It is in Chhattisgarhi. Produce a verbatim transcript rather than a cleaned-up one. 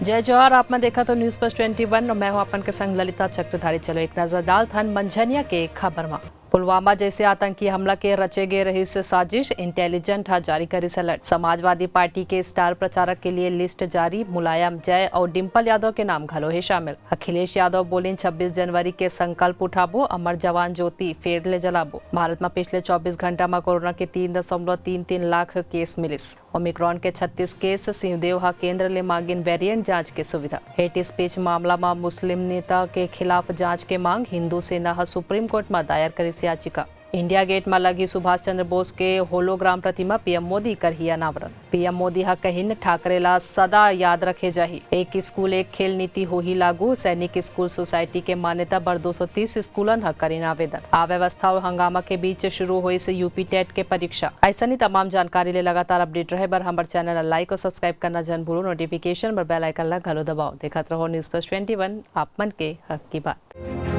जय जोहार, आप मन देखत हो News First twenty one और मैं हूं अपन के संग ललिता चक्रधारी। चलो एक नजर डालथन मंझनिया के खबर मा। पुलवामा जैसे आतंकी हमला के रचे गे रहिस साजिश, इंटेलिजेंट ह जारी करिस अलर्ट। समाजवादी पार्टी के स्टार प्रचारक के लिए लिस्ट जारी, मुलायम, जय और डिंपल यादव के नाम घलो हे शामिल। अखिलेश यादव बोलिन छब्बीस जनवरी के संकल्प उठाबो, अमर जवान ज्योति फेर ले जलाबो। भारत म पिछले चौबीस घंटा म कोरोना के तीन दशमलव तीन तीन लाख केस मिलिस। ओमिक्रॉन के छत्तीस केस, सिंहदेव ह केंद्र ले मांगिन वेरिएंट जांच के सुविधा। हेट स्पीच मामला म मुस्लिम नेता के खिलाफ जांच के मांग, हिंदू सेना ह सुप्रीम कोर्ट म दायर करिस याचिका। इंडिया गेट म लगही सुभाष चंद्र बोस के होलोग्राम प्रतिमा, पीएम मोदी करही अनावरण। पीएम मोदी ह कहिन, ठाकरे ला सदा याद रखे जाही। एक स्कूल एक खेल नीति होही लागू, सैनिक स्कूल सोसाइटी के मान्यता बर दो सौ तीस स्कूलन ह करिन आवेदन। अव्यवस्था और हंगामा के बीच शुरू होइस यूपी टेट के परीक्षा। अइसनी तमाम जानकारी ले लगातार अपडेट रहे बर हमर चैनल ला लाइक और सब्सक्राइब करना झन भूलो। नोटिफिकेशन बर बेल आइकन ला घलो दबाओ। देखत रहो News First twenty one, आप मन के हक की बात।